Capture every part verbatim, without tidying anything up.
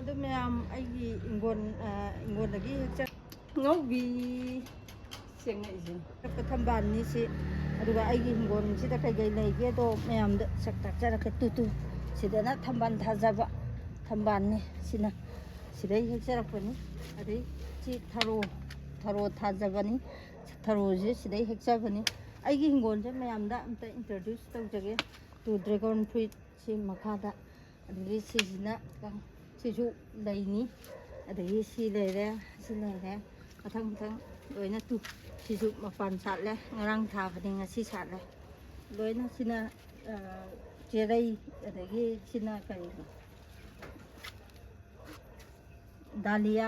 ꯑꯗꯨ ꯃꯌꯥꯝ ꯑꯩꯒꯤ ꯏꯪꯒꯣꯟ, ꯑ, ꯏꯪꯒꯣꯟꯗꯒꯤ ꯍꯦꯛꯆ-, ꯉꯧꯕꯤ ꯁꯦꯡꯉꯛꯏꯁꯦ꯫ ꯊꯝꯕꯥꯜꯅꯤ ꯁꯤ꯫ ꯑꯗꯨꯒ ꯑꯩꯒꯤ ꯍꯤꯡꯒꯣꯜꯁꯤꯗ ꯀꯩꯀꯩ ꯂꯩꯒꯦꯗꯣ ꯃꯌꯥꯝꯗ ꯁꯛ ꯇꯥꯛꯆꯔꯛꯀꯦ꯫ Two, two. ꯁꯤꯗꯅ ꯊꯝꯕꯥꯜ ꯊꯥꯖꯕ꯫ ꯊꯝꯕꯥꯜꯅꯤ ꯁꯤꯅ꯫ ꯁꯤꯗꯩ ꯍꯦꯛꯆꯔꯛꯄꯅꯤ꯫ ꯑꯗꯩ ꯁꯤ ꯊꯔꯣ, ꯊꯔꯣ ꯊꯥꯖꯕꯅꯤ꯫ ꯊꯔꯣꯁꯦ ꯁꯤꯗꯩ ꯍꯦꯛꯆꯕꯅꯤ꯫ ꯑꯩꯒꯤ ꯍꯤꯡꯒꯣꯜꯁꯦ ꯃꯌꯥꯝꯗ ꯑꯝꯇ introduce ꯇꯧꯖꯒꯦ꯫ ꯇꯨ dragon fruit ꯁꯤ ꯃꯈꯥꯗ꯫ ꯑꯗꯒꯤ ꯁꯤꯁꯤꯅ ꯀ-, ꯁꯤꯁꯨ ꯂꯩꯅꯤ꯫ ꯑꯗꯒꯤ ꯁꯤ ꯂꯩꯔꯦ, ꯁꯤ ꯂꯩꯔꯦ꯫ ꯃꯊꯪ ꯃꯊꯪ ꯂꯣꯏꯅ ꯇꯨ-, ꯁꯤꯁꯨ ꯃꯄꯥꯟ ꯁꯥꯠꯂꯦ꯫ ꯉꯔꯥꯡ ꯊꯥꯕꯅꯤ, ꯉꯁꯤ ꯁꯥꯠꯂꯦ꯫ ꯂꯣꯏꯅ ꯁꯤꯅ, ꯑ, ꯆꯦꯔꯩ, ꯑꯗꯒꯤ ꯁꯤꯅ ꯀꯔꯤꯅꯣ? ꯗꯥꯂꯤꯌꯥ,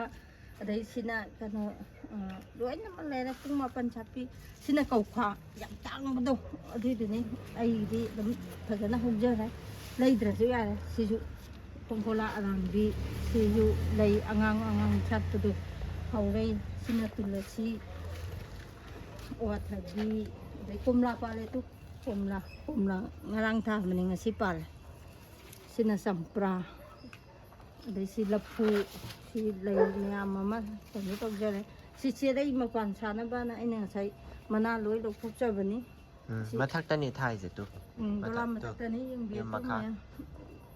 ꯑꯗꯩ ꯁꯤꯅ ꯀꯩꯅꯣ, ꯑ, ꯂꯣꯏꯅꯃꯛ ꯂꯩꯔꯦ꯫ ꯄꯨꯡ ꯃꯥꯄꯟ ꯁꯥꯠꯄꯤ꯫ ꯁꯤꯅ ꯀꯧꯈꯥ ꯌꯥꯝ ꯇꯥꯡꯕꯗꯣ, ꯑꯗꯨꯏꯗꯨꯅꯤ꯫ ꯑꯩꯒꯤꯗꯤ ꯑꯗꯨꯝ ꯐꯖꯅ ꯍꯧꯖꯔꯦ, ꯂꯩꯗ꯭ꯔꯁꯨ ꯌꯥꯔꯦ꯫ ꯁꯤꯁꯨ ꯈꯣꯡꯈꯣꯂꯥ ꯑꯔꯥꯡꯕꯤ, ꯁꯤꯁꯨ ꯂꯩ ꯑꯉꯥꯡ ꯑꯉꯥꯡ ꯁꯥꯠꯄꯗꯣ ꯍꯧꯔꯦ꯫ ꯁꯤꯅ ꯇꯨꯂꯁꯤ, ꯑꯋꯥꯊꯕꯤ, ꯑꯗꯩ ꯀꯣꯝꯂꯥ ꯄꯥꯜꯂꯦ꯫ ꯇꯨ ꯀꯣꯝꯂꯥ, ꯀꯣꯝꯂꯥ ꯉꯔꯥꯡ ꯊꯥꯕꯅꯤ, ꯉꯁꯤ ꯄꯥꯜꯂꯦ꯫ ꯁꯤꯅ ꯆꯝꯄ꯭ꯔꯥ, ꯑꯗꯩ ꯁꯤ ꯂꯐꯨ, ꯁꯤ ꯂꯩ ꯃꯌꯥꯝ ꯑꯃ ꯀꯩꯅꯣ ꯇꯧꯖꯔꯦ꯫ ꯁꯤ ꯆꯦꯔꯩ ꯃꯄꯥꯟ ꯁꯥꯅꯕꯅ ꯑꯩꯅ ꯉꯁꯥꯏ ꯃꯅꯥ ꯂꯣꯏ ꯂꯧꯊꯣꯛꯆꯕꯅꯤ꯫ ꯎꯝ, ꯁꯤ ꯃꯊꯛꯇꯅꯤ ꯊꯥꯏꯁꯦ ꯇꯨ꯫ ꯎꯝ, ꯗꯣꯂꯥꯟ ꯃꯊꯛ-, ꯇꯨ꯫ ꯃꯊꯛꯇꯅꯤ, ꯌꯦꯡꯕꯤꯌꯨ ꯌꯨꯝ ꯃꯈꯥ꯫ ꯃꯌꯥꯝ꯫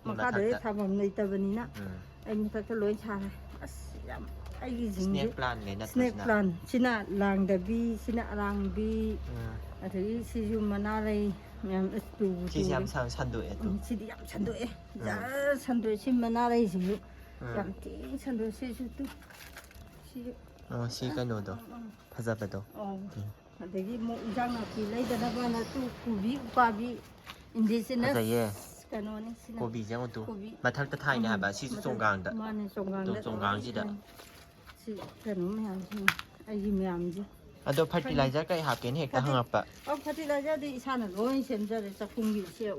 ꯌꯨꯝ ꯃꯈꯥꯗ ꯃꯊꯛꯇ꯫ ꯊꯥꯐꯝ ꯂꯩꯇꯕꯅꯤꯅ ꯎꯝ꯫ ꯑꯩ ꯃꯊꯛꯇ ꯂꯣꯏ ꯁꯥꯔꯦ꯫ ꯑꯁ, ꯌꯥꯝ, ꯑꯩꯒꯤꯁꯤꯡꯁꯦ Snake plant ꯈꯩ ꯅꯠꯇ꯭ꯔꯣ snake ꯁꯤꯅ? Plant꯫ ꯁꯤꯅ ꯂꯥꯡꯗꯕꯤ, ꯁꯤꯅ ꯑꯔꯥꯡꯕꯤ, ꯎꯝ꯫ ꯑꯗꯒꯤ ꯁꯤꯁꯨ ꯃꯅꯥ ꯂꯩ ꯃꯌꯥꯝ꯫ ꯑꯁ, ꯇꯨꯕꯨ ꯁꯤꯁꯦ ꯌꯥꯝ ꯇꯨꯔꯦ꯫ ꯁꯟ-, ꯁꯟꯗꯣꯛꯑꯦ ꯇꯨ꯫ ꯎꯝ, ꯁꯤꯗꯤ ꯌꯥꯝ ꯁꯟꯗꯣꯛꯑꯦ꯫ ꯎꯝ꯫ ꯖꯔ ꯁꯟꯗꯣꯛꯑꯦ꯫ ꯁꯤ ꯃꯅꯥ ꯂꯩꯁꯤꯁꯨ ꯎꯝ꯫ ꯌꯥꯝ ꯊꯤꯅ ꯁꯟꯗꯣꯛꯑꯦ꯫ ꯁꯤꯁꯨ ꯇꯨ꯫ ꯁꯤꯁꯨ꯫ ꯑꯣ, ꯁꯤ ꯀꯩꯅꯣꯗꯣ꯫ ꯎꯝ, ꯎꯝ꯫ ꯐꯖꯕꯗꯣ꯫ ꯑꯧ꯫ ꯎꯝ꯫ ꯑꯗꯒꯤ ꯑꯃꯨꯛ ꯏꯟꯖꯥꯡ ꯅꯥꯄꯤ ꯂꯩꯗꯅꯕꯅ ꯇꯨ ꯀꯣꯕꯤ ꯎꯄꯥꯕꯤ indigenous ꯐꯖꯩꯌꯦ꯫ ꯀꯩꯅꯣꯅꯤ ꯁꯤꯅ꯫ ꯀꯣꯕꯤꯁꯦ ꯑꯃꯨꯛ ꯇꯨ꯫ ꯀꯣꯕꯤ꯫ ꯃꯊꯛꯇ ꯊꯥꯏꯅꯦ ꯎꯝ, ꯍꯥꯏꯕ, ꯁꯤꯁꯨ ꯃꯊꯛ-, ꯆꯣꯡꯒꯥꯡꯗ꯫ ꯃꯥꯅꯦ, ꯆꯣꯡꯒꯥꯡꯗ ꯇꯨ, ꯆꯣꯡꯒꯥꯡꯁꯤꯗ꯫ ꯇꯧꯔꯒ ꯁꯤ ꯀꯩꯅꯣ ꯃꯌꯥꯝꯁꯤ, ꯑꯩꯒꯤ ꯃꯌꯥꯝꯁꯤ꯫ ꯑꯗꯣ fertilizer ꯀꯩ ꯍꯥꯞꯀꯦꯅ ꯍꯦꯛꯇ ferti-, ꯍꯪꯉꯛꯄ꯫ ꯑꯣ, fertilizerꯗꯤ ꯏꯁꯥꯅ ꯂꯣꯏ ꯁꯦꯝꯖꯔꯦ꯫ ꯆꯥꯛꯈꯨꯝꯒꯤ ꯁꯦ, ꯑ,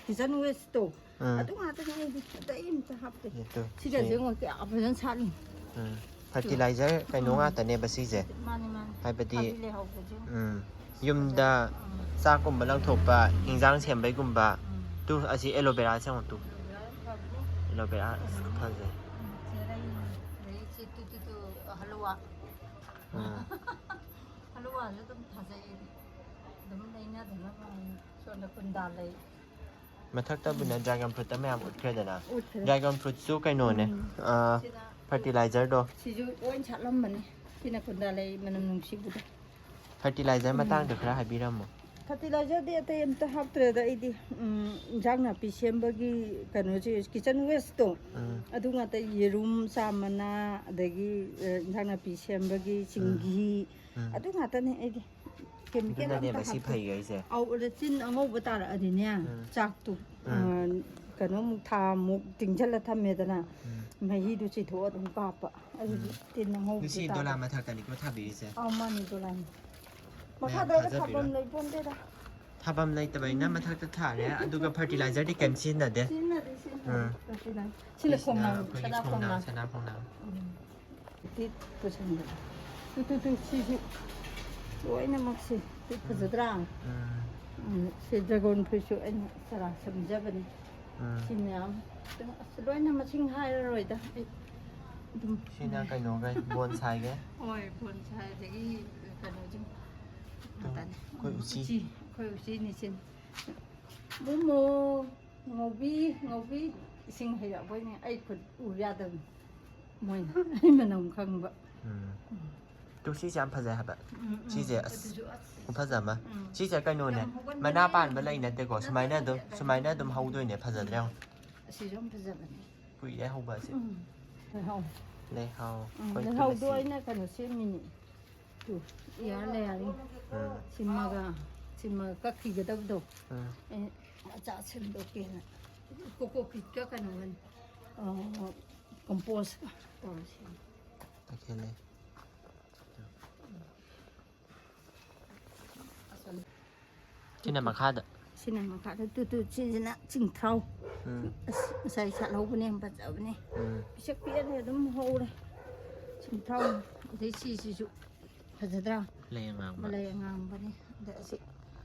kitchen wasteꯇꯣ꯫ ꯎꯝ꯫ ꯑꯗꯨ ꯉꯥꯛꯇꯅꯦ ꯑꯩꯗꯤ꯫ ꯑꯇꯩ ꯑꯝꯇ ꯍꯥꯞꯇꯦ꯫ ꯌꯦ ꯇꯨ, ꯁꯤꯒꯁꯦ ꯁꯤ꯫ ꯌꯦꯡꯉꯣ, ꯀꯌꯥ ꯐꯖꯅ ꯁꯥꯠꯂꯤ꯫ ꯎꯝ꯫ Fertilizer ꯀꯩꯅꯣ ꯎꯝ꯫ ꯉꯥꯛꯇꯅꯦꯕ ꯁꯤꯁꯦ꯫ ꯃꯥꯅꯦ, ꯃꯥꯅꯦ꯫ ꯍꯥꯏꯕꯗꯤ, ꯊꯕꯤ ꯂꯩꯍꯧꯕꯁꯦ꯫ ꯎꯝ꯫ ꯌꯨꯝꯗ ꯎꯝ꯫ ꯆꯥꯛꯀꯨꯝꯕ ꯂꯪꯊꯣꯛꯄ, ꯏꯟꯖꯥꯡ ꯁꯦꯝꯕꯩꯒꯨꯝꯕ꯫ ꯎꯝ꯫ ꯇꯨ, ꯑꯁꯤ aloe vera ꯁꯦ ꯌꯦꯡꯉꯣ ꯇꯨ꯫ ꯑꯦꯂꯣ ꯚꯦꯔꯥ ꯑꯁ ꯐꯖꯩ꯫ ꯆꯦꯔꯩ, ꯑꯗꯩ ꯁꯤ ꯇꯨ ꯇꯨ ꯇꯨ ꯍꯜꯂꯨꯋꯥ꯫ ꯑꯥ꯫ ꯍꯜꯂꯨꯋꯥꯁꯨ ꯑꯗꯨꯝ ꯊꯥꯖꯩ ꯑꯩꯗꯤ꯫ ꯑꯗꯨꯝ ꯂꯩꯅꯗꯅꯕ ꯍꯥꯏꯅ꯫ ꯁꯣꯝꯗ ꯀꯨꯟꯗꯥ ꯂꯩ꯫ ꯃꯊꯛꯇꯕꯨꯅ dragon fruitꯇ ꯃꯌꯥꯝ ꯎꯠꯈ꯭ꯔꯦꯗꯅ꯫ ꯎꯠꯈ꯭ꯔꯦ꯫ Dragon fruitꯁꯨ ꯀꯩꯅꯣꯅꯦ꯫ ꯎꯝ꯫ ꯑꯥ, ꯁꯤꯅ fertilizerꯗꯣ꯫ ꯁꯤꯁꯨ ꯂꯣꯏ ꯁꯥꯠꯂꯝꯕꯅꯤ꯫ ꯁꯤꯅ ꯀꯨꯟꯗꯥ ꯂꯩ ꯃꯅꯝ ꯅꯨꯡꯁꯤꯕꯗꯣ꯫ Fertilizer ꯃꯇꯥꯡꯗ ꯈꯔ ꯍꯥꯏꯕꯤꯔꯝꯃꯣ꯫ Fertilizerꯗꯤ ꯑꯇꯩ ꯑꯝꯇ ꯍꯥꯞꯇ꯭ꯔꯦꯗ ꯑꯩꯗꯤ꯫ ꯎꯝ, ꯏꯟꯖꯥꯡ ꯅꯥꯄꯤ ꯁꯦꯝꯕꯒꯤ ꯀꯩꯅꯣꯁꯦ, kitchen wasteꯇꯣ꯫ ꯎꯝ꯫ ꯑꯗꯨ ꯉꯥꯛꯇ, ꯌꯦꯔꯨꯝ, ꯆꯥ ꯃꯅꯥ, ꯑꯗꯒꯤ, ꯑ, ꯏꯟꯖꯥꯡ ꯅꯥꯄꯤ ꯁꯦꯝꯕꯒꯤ ꯆꯤꯡꯒꯤ, ꯎꯝ꯫ ꯑꯗꯨ ꯉꯥꯛꯇꯅꯦ ꯑꯩꯗꯤ꯫ Chemical ꯑꯗꯨꯅꯅꯦꯕ ꯑꯝꯇ ꯁꯤ ꯍꯥꯞꯇꯦ꯫ ꯐꯩꯈꯩꯁꯦ꯫ ꯑꯧ, ꯑꯗ ꯇꯤꯟ ꯑꯉꯧꯕ ꯇꯥꯔꯛꯑꯗꯤꯅꯦ, ꯎꯝ꯫ ꯆꯥꯛꯇꯣ, ꯎꯝ꯫ ꯑ, ꯀꯩꯅꯣꯃꯨꯛ ꯊꯥꯃꯨꯛ ꯇꯤꯡꯁꯤꯜꯂ ꯊꯝꯃꯦꯗꯅ, ꯎꯝ꯫ ꯃꯍꯤꯗꯨ ꯆꯤꯊꯣꯛꯑ ꯑꯗꯨꯝ ꯀꯥꯞꯄ꯫ ꯑꯗꯨꯗꯤ ꯎꯝ꯫ ꯇꯤꯟ ꯑꯉꯧꯕꯗꯣ ꯁꯤ ꯇꯥꯔꯛꯑꯦ꯫ ꯗꯣꯂꯥ ꯃꯊꯛꯇꯅꯤꯀꯣ ꯊꯥꯕꯤꯔꯤꯁꯦ꯫ ꯑꯧ, ꯃꯥꯅꯤ, ꯗꯣꯂꯥꯅꯤ꯫ ꯃꯌꯥꯝ ꯃꯈꯥꯗꯒ ꯊꯥꯖꯕꯤꯔꯣ꯫ ꯊꯥꯐꯝ ꯂꯩꯄꯣꯟꯇꯦꯗ꯫ ꯊꯥꯐꯝ ꯂꯩꯇꯕꯅꯤꯅ ꯃꯊꯛꯇ ꯊꯥꯔꯦ, ꯑꯗꯨꯒ fertilizerꯗꯤ ꯀꯩꯝ ꯁꯤꯖꯤꯟꯅꯗꯦ꯫ ꯁꯤꯖꯤꯟꯅꯗꯦ, ꯁꯤꯖꯤꯟꯅꯗꯦ꯫ ꯎꯝ꯫ Fertilizer꯫ ꯁꯤꯅ ꯈꯣꯡꯅꯥꯡ, ꯑꯩꯈꯣꯏꯒꯤ ꯁꯅꯥ ꯈꯣꯡꯅꯥꯡ, ꯈꯣꯡꯅꯥꯡ꯫ ꯁꯅꯥ ꯈꯣꯡꯅꯥꯡ꯫ ꯎꯝ꯫ ꯇꯤꯠ ꯄꯨꯁꯟꯕꯗꯣ꯫ ꯇꯨ, ꯇꯨ, ꯇꯨ, ꯁꯤꯁꯨ ꯂꯣꯏꯅꯃꯛꯁꯤ ꯇꯤꯠ ꯐꯖꯗ꯭ꯔꯥ? ꯎꯝ꯫ ꯎꯝ, ꯁꯤ dragon fruitꯁꯨ ꯑꯩꯅ ꯆꯔꯥ ꯁꯦꯝꯖꯕꯅꯤ꯫ ꯎꯝ꯫ ꯁꯤ ꯃꯌꯥꯝ꯫ ꯑꯁ, ꯂꯣꯏꯅ ꯃꯁꯤꯡ ꯍꯥꯏꯔꯔꯣꯏꯗ ꯑꯩ꯫ ꯑꯗꯨꯝ ꯁꯤꯅ ꯀꯩꯅꯣꯒ, bonsaiꯒ꯫ ꯍꯣꯏ, bonsai ꯑꯗꯒꯤ ꯀꯩꯅꯣꯁꯤꯡ꯫ ꯑꯗꯨꯝ ꯃꯇꯥꯅꯤ꯫ ꯑꯩꯈꯣꯏ ꯎꯆꯤ꯫ ꯎꯆꯤ, ꯑꯩꯈꯣꯏ ꯎꯆꯤꯅꯤ ꯁꯤꯅꯤ꯫ ꯕꯨꯃꯣ, ꯉꯧꯕꯤ, ꯉꯧꯕꯤ, ꯏꯁꯤꯡ ꯍꯩꯔꯛꯄꯩꯅꯦ꯫ ꯑꯩ ꯈꯨꯠ ꯎ ꯌꯥꯗꯕꯅꯤ꯫ ꯃꯣꯏꯅ ꯑꯩ ꯃꯅꯝ ꯈꯪꯕ꯫ ꯎꯝ꯫ ꯇꯨ ꯁꯤꯁꯦ ꯌꯥꯝ ꯐꯖꯩ ꯍꯥꯏꯕ꯫ ꯎꯝ, ꯎꯝ꯫ ꯁꯤꯁꯦ ꯑꯁ ꯑꯗꯨꯁꯨ ꯑꯁ꯫ ꯈꯨꯐꯖ ꯑꯃ꯫ ꯎꯝ꯫ ꯁꯤꯁꯦ ꯀꯩꯅꯣꯅꯦ꯫ ꯌꯥꯝ ꯍꯧꯒꯟꯕꯅꯦ꯫ ꯃꯅꯥ ꯄꯥꯟꯕ ꯂꯩ ꯅꯠꯇꯦꯀꯣ꯫ ꯅꯠꯇꯦ, ꯁꯨꯃꯥꯏꯅ ꯑꯗꯨꯝ, ꯅꯠꯇꯦ, ꯁꯨꯃꯥꯏꯅ ꯀꯩꯅꯣ꯫ ꯑꯗꯨꯝ ꯍꯧꯗꯣꯏꯅꯦ꯫ ꯐꯖꯗ꯭ꯔꯥ ꯌꯦꯡꯉꯣ꯫ ꯑꯁꯤꯁꯨ ꯌꯥꯝ ꯐꯖꯕꯅꯦ꯫ ꯀꯨꯏꯔꯦ ꯍꯧꯕ ꯑꯁꯤ꯫ ꯎꯝ꯫ ꯂꯩꯍꯥꯎ꯫ ꯂꯩꯍꯥꯎ꯫ ꯎꯝ, ꯑꯩꯈꯣꯏ ꯂꯩꯍꯥꯎꯗꯣ ꯇꯨꯂꯁꯤ꯫ ꯑꯩꯅ ꯀꯩꯅꯣ ꯁꯦꯝꯃꯤꯅꯦ꯫ Two, year ꯂꯩꯌꯥꯔꯤ꯫ ꯎꯝ꯫ ꯁꯤꯃꯒ, ꯁꯤꯃꯒ ꯀꯛꯈꯤꯒꯗꯕꯗꯣ꯫ ꯎꯝ꯫ ꯑꯩꯅ ꯃꯆꯥ ꯁꯦꯝꯗꯣꯛꯀꯦꯅ꯫ ꯀꯣꯀꯣ ꯄꯤꯠꯀ ꯀꯩꯅꯣꯒꯅꯤ꯫ ꯑ, compost ꯇꯧꯔ ꯁꯦꯝꯃꯤ꯫ ꯇꯈꯦꯜꯂꯩ꯫ ꯁꯤꯅ ꯃꯈꯥꯗ꯫ ꯁꯤꯅ ꯃꯈꯥꯗ꯫ ꯇꯨ, ꯇꯨ, ꯁꯤꯁꯤꯅ ꯆꯤꯡꯊ꯭ꯔꯥꯎ꯫ ꯎꯝ꯫ ꯑꯁ, ꯉꯁꯥꯏ ꯁꯥꯠꯍꯧꯕꯅꯦ, ꯌꯥꯝ ꯐꯖꯕꯅꯦ꯫ ꯎꯝ꯫ ꯄꯤꯁꯛ ꯄꯤꯛꯑꯅꯤ ꯑꯗꯨꯝ ꯍꯧꯔꯦ꯫ ꯆꯤꯡꯊ꯭ꯔꯥꯎ꯫ ꯑꯗꯩ ꯁꯤꯁꯤꯁꯨ ꯐꯖꯗ꯭ꯔꯥ? ꯂꯩ ꯑꯉꯥꯡꯕ꯫ ꯃꯂꯩ ꯑꯉꯥꯡꯕꯅꯦ꯫ ꯑꯗ ꯑꯁꯤ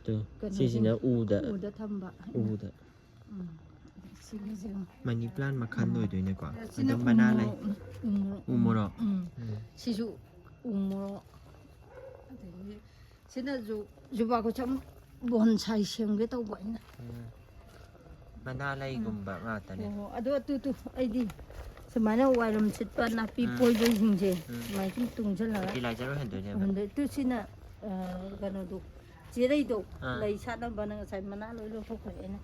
ꯇꯨ, ꯀꯩꯅꯣꯁꯤꯡ ꯁꯤꯁꯤꯅ ꯎꯗ꯫ ꯎꯗ ꯊꯝꯕ꯫ ꯎꯗ꯫ ꯎꯝ꯫ ꯁꯤꯒꯤꯁꯦ ꯃꯅꯤ ꯄ꯭ꯂꯥꯟ ꯃꯈꯜ ꯑꯣꯏꯗꯣꯏꯅꯦꯀꯣ꯫ ꯁꯤꯅ ꯑꯗꯨꯝ ꯃꯅꯥ ꯂꯩ꯫ ꯎ ꯃꯣꯔꯣꯛ꯫ ꯎ ꯃꯣꯔꯣꯛ꯫ ꯎꯝ꯫ ꯎꯝ꯫ ꯁꯤꯁꯨ ꯎ ꯃꯣꯔꯣꯛ꯫ ꯑꯗꯒꯤ ꯁꯤꯅ ꯖꯨ-, ꯖꯨꯕꯥ ꯀꯨꯁꯨꯝ ꯕꯣꯟꯁꯥꯏ ꯁꯦꯝꯒꯦ ꯇꯧꯕ ꯑꯩꯅ꯫ ꯎꯝ꯫ ꯃꯅꯥ ꯂꯩꯒꯨꯝꯕ ꯉꯥꯛꯇꯅꯦ꯫ ꯑꯣ, ꯑꯗꯨ, ꯑꯗꯨ, ꯑꯗꯨ, ꯑꯩꯗꯤ ꯁꯨꯃꯥꯏꯅ ꯋꯥꯏꯔꯝ ꯁꯤꯠꯄ ꯅꯥꯄꯤ ꯎꯝ꯫ ꯄꯣꯏꯕꯁꯤꯡꯁꯦ ꯎꯝ꯫ ꯁꯨꯃꯥꯏꯅ ꯁꯨꯝ ꯇꯨꯡꯁꯤꯜꯂꯒ ꯐꯔꯇꯤꯂꯥꯏꯖꯔ ꯑꯣꯏꯍꯟꯗꯣꯏꯅꯦꯕ꯫ ꯑꯗꯨ ꯁꯤꯅ, ꯑ, ꯀꯩꯅꯣꯗꯣ, ꯆꯦꯔꯩꯗꯣ, ꯑꯥ꯫ ꯂꯩ ꯁꯥꯠꯅꯕꯅ ꯉꯁꯥꯏ ꯃꯅꯥ ꯂꯣꯏ ꯂꯧꯊꯣꯛꯈ꯭ꯔꯦ ꯑꯩꯅ꯫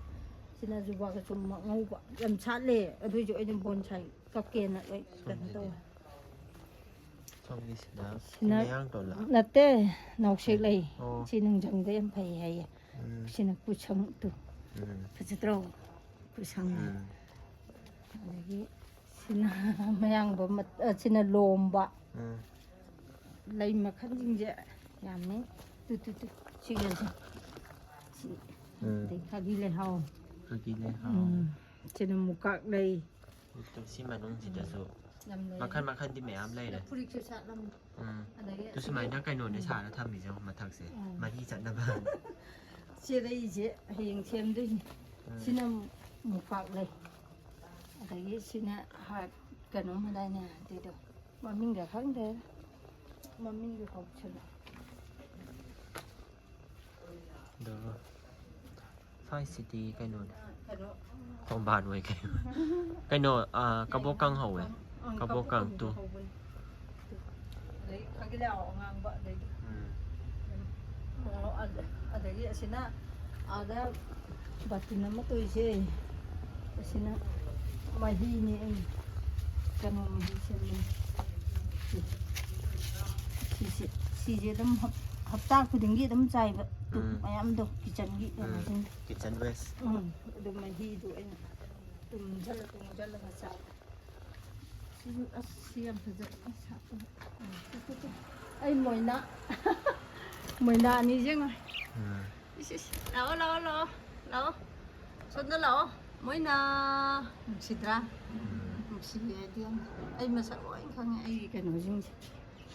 ꯁꯤꯅ ꯖꯨꯕꯥ ꯀꯨꯁꯨꯝ ꯑꯉꯧꯕ ꯌꯥꯝ ꯁꯥꯠꯂꯦ, ꯑꯗꯨꯏꯁꯨ ꯑꯩꯅ ꯕꯣꯟꯁꯥꯏ ꯀꯛꯀꯦꯅ ꯂꯣꯏ ꯀꯩꯅꯣ ꯁꯣꯝꯒꯤꯗꯤ? ꯇꯧꯋꯦ꯫ ꯁꯣꯝꯒꯤꯁꯤꯅ ꯁꯤꯅ ꯃꯌꯥꯡ ꯇꯣꯟꯂ? ꯅꯠꯇꯦ, ꯅꯥꯎꯁꯦꯛ ꯂꯩ꯫ ꯑꯣ꯫ ꯁꯤ ꯅꯨꯡꯖꯪꯗ ꯌꯥꯝ ꯐꯩ ꯍꯥꯏꯌꯦ꯫ ꯎꯝ꯫ ꯁꯤꯅ ꯄꯨꯁꯪ ꯇꯨ꯫ ꯎꯝ꯫ ꯐꯖꯗ꯭ꯔꯣ? ꯄꯨꯁꯪ꯫ ꯎꯝ꯫ ꯑꯗꯒꯤ ꯁꯤꯅ ꯃꯌꯥꯡꯕ ꯃꯠ-, ꯑ, ꯁꯤꯅ ꯂꯣꯝꯕ꯫ ꯎꯝ꯫ ꯂꯩ ꯃꯈꯜꯁꯤꯡꯁꯦ ꯌꯥꯝꯃꯤ꯫ ꯇꯨ, ꯇꯨ, ꯇꯨ꯫ ꯁꯤꯒꯁꯦ꯫ ꯁꯤ꯫ ꯎꯝ꯫ ꯑꯗꯩ ꯈꯥꯒꯤ ꯂꯩꯍꯥꯎ꯫ ꯈꯥꯒꯤ ꯂꯩꯍꯥꯎ꯫ ꯎꯝ꯫ ꯁꯤꯅ ꯃꯨꯀꯥꯛ ꯂꯩ꯫ ꯁꯤ ꯃꯅꯨꯡꯁꯤꯗꯁꯨ ꯌꯥꯝ ꯂꯩ꯫ ꯃꯈꯜ ꯃꯈꯜꯗꯤ ꯃꯌꯥꯝ ꯂꯩꯔꯦ꯫ ꯐꯨꯔꯤꯠꯁꯨ ꯁꯥꯠꯂꯝꯃꯤ꯫ ꯎꯝ꯫ ꯑꯗꯒꯤ ꯑꯗꯨ ꯁꯨꯃꯥꯏꯅ ꯀꯩꯅꯣꯅꯦ ꯎꯝ꯫ ꯁꯥꯔ ꯊꯝꯃꯤꯁꯦ ꯃꯊꯛꯁꯦ꯫ ꯎꯝ꯫ ꯃꯍꯤ ꯆꯠꯅꯕ꯫ ꯆꯦꯔꯩꯁꯦ ꯍꯌꯦꯡ ꯁꯦꯝꯗꯣꯏꯅꯤ꯫ ꯎꯝ꯫ ꯁꯤꯅ ꯃꯨꯀꯥꯛ ꯂꯩ꯫ ꯑꯗꯒꯤ ꯁꯤꯅ ꯍꯥꯔꯠ ꯀꯩꯅꯣꯝ ꯍꯥꯏꯗꯥꯏꯅꯦ ꯑꯗꯨꯏꯗꯣ꯫ ꯃꯃꯤꯡꯒ ꯈꯪꯗꯦ꯫ ꯃꯃꯤꯡꯒ ꯀꯥꯎꯁꯜꯂꯦ꯫ ꯑꯗꯨꯒ ꯁ꯭ꯋꯥꯏꯁꯤꯗꯤ ꯀꯩꯅꯣꯅꯦ꯫ ꯀꯩꯅꯣ꯫ ꯈꯣꯡꯕꯥꯟ ꯑꯣꯏ ꯀꯩꯅꯣ꯫ ꯀꯩꯅꯣ, ꯑꯥ, ꯀꯕꯣꯛ ꯀꯥꯡ ꯍꯧꯋꯦ꯫ ꯑꯪ, ꯀꯕꯣꯛ ꯀꯕꯣꯛ ꯀꯥꯡ ꯀꯥꯡ ꯇꯨ꯫ ꯍꯧꯕꯅꯤ꯫ ꯑꯗꯩ ꯈꯥꯒꯤꯂꯥꯎ ꯑꯉꯥꯡꯕ, ꯑꯗꯩꯗꯤ ꯎꯝ꯫ ꯑꯣ, ꯑꯗ-, ꯑꯗꯒꯤ ꯑꯁꯤꯅ ꯑꯥꯗ ꯕꯥꯇꯤꯟ ꯑꯃ ꯇꯧꯔꯤꯁꯦ, ꯑꯁꯤꯅ ꯃꯍꯤꯅꯦ, ꯑꯩ ꯀꯩꯅꯣ ꯃꯍꯤ ꯁꯦꯝꯕꯅꯤ꯫ ꯁꯤꯁꯦ, ꯁꯤꯁꯦ ꯑꯗꯨꯝ ꯍꯞ-, ꯍꯞꯇꯥ ꯈꯨꯗꯤꯡꯒꯤ ꯑꯗꯨꯝ ꯆꯥꯏꯕ, ꯇꯨ ꯎꯝ꯫ ꯃꯌꯥꯝꯗꯣ, ꯀꯤꯆꯟꯒꯤ ꯎꯝ꯫ ꯀꯩꯅꯣꯁꯤꯡꯗꯣ꯫ Kitchen west. ꯎꯝ, ꯑꯗꯨ ꯃꯍꯤꯗꯣ ꯑꯩꯅ ꯇꯨꯝꯁꯤꯜꯂ, ꯇꯨꯝꯁꯤꯜꯂꯒ ꯆꯥꯏ꯫ ꯁꯤꯁꯨ, ꯑꯁ, ꯁꯤ ꯌꯥꯝ ꯐꯖꯩ꯫ ꯑꯁ, ꯁꯤ, ꯁꯤ, ꯁꯤ꯫ ꯑꯩ ꯃꯣꯏꯅꯥ, ꯃꯣꯏꯅꯥ ꯑꯅꯤꯁꯦ ꯉꯥꯏ꯫ ꯎꯝ꯫ ꯏꯁ, ꯏꯁ, ꯂꯥꯛꯑꯣ, ꯂꯥꯛꯑꯣ, ꯂꯥꯛꯑꯣ, ꯂꯥꯛꯑꯣ꯫ ꯁꯣꯝꯗ ꯂꯥꯛꯑꯣ꯫ ꯃꯣꯏꯅꯥ, ꯅꯨꯡꯁꯤꯗ꯭ꯔꯥ? ꯎꯝ꯫ ꯅꯨꯡꯁꯤꯌꯦ ꯑꯩꯗꯤ ꯌꯥꯝ꯫ ꯑꯩ ꯃꯁꯛ ꯂꯣꯏ ꯈꯪꯉꯦ ꯑꯩꯒꯤ ꯀꯩꯅꯣꯁꯤꯡꯁꯦ,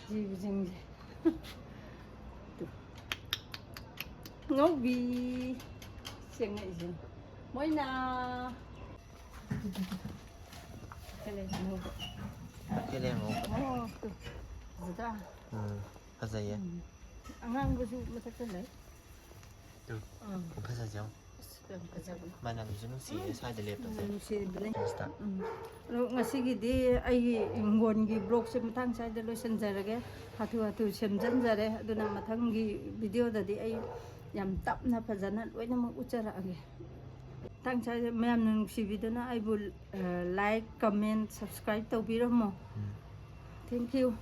ꯖꯤꯕꯁꯤꯡꯁꯦ꯫ ꯇꯨ꯫ ꯉꯧꯕꯤ꯫ ꯆꯦꯡꯉꯛꯏꯁꯦ꯫ ꯃꯣꯏꯅꯥ꯫ ꯀꯩ ꯂꯩꯔꯤꯅꯣ? ꯀꯩ ꯂꯩꯔꯝꯃꯣ? ꯑꯣ, ꯇꯨ꯫ ꯐꯖꯗ꯭ꯔꯥ? ꯎꯝ, ꯐꯖꯩꯌꯦ꯫ ꯎꯝ꯫ ꯑꯉꯥꯡꯕꯁꯨ ꯃꯊꯛꯇ ꯂꯩ꯫ ꯇꯨ, ꯎꯝ꯫ ꯈꯨꯐꯖꯁꯦ ꯌꯦꯡꯉꯣ꯫ ꯑꯁ, ꯌꯥꯝ ꯐꯖꯕꯅꯤ꯫ ꯃꯅꯝꯁꯨ ꯅꯨꯡꯁꯤꯌꯦ, ꯎꯝ꯫ ꯁ꯭ꯋꯥꯏꯗ ꯂꯦꯞꯄꯁꯦ꯫ ꯎꯝ, ꯅꯨꯡꯁꯤꯕꯅꯦ꯫ ꯐꯦꯟꯁꯇ꯫ ꯎꯝ꯫ ꯑꯗꯣ ꯉꯁꯤꯒꯤꯗꯤ ꯑꯩꯒꯤ ꯍꯤꯡꯒꯣꯜꯒꯤ vlogꯁꯦ ꯃꯇꯥꯡ ꯁ꯭ꯋꯥꯏꯗ ꯂꯣꯏꯁꯤꯟꯖꯔꯒꯦ꯫ ꯍꯥꯊꯨ ꯍꯥꯊꯨ ꯁꯦꯝꯖꯤꯟꯖꯔꯦ꯫ ꯑꯗꯨꯅ ꯃꯊꯪꯒꯤ videoꯗꯗꯤ ꯑꯩ ꯌꯥꯝ ꯇꯞꯅ ꯐꯖꯅ ꯂꯣꯏꯅꯃꯛ ꯎꯠꯆꯔꯛꯑꯒꯦ꯫ ꯃꯇꯥꯡ ꯁ꯭ꯋꯥꯏꯗ ꯃꯌꯥꯝꯅ ꯅꯨꯡꯁꯤꯕꯤꯗꯨꯅ ꯑꯩꯕꯨ, ꯑ, like, comment, subscribe ꯇꯧꯕꯤꯔꯝꯃꯣ꯫ ꯎꯝ꯫ Thank you꯫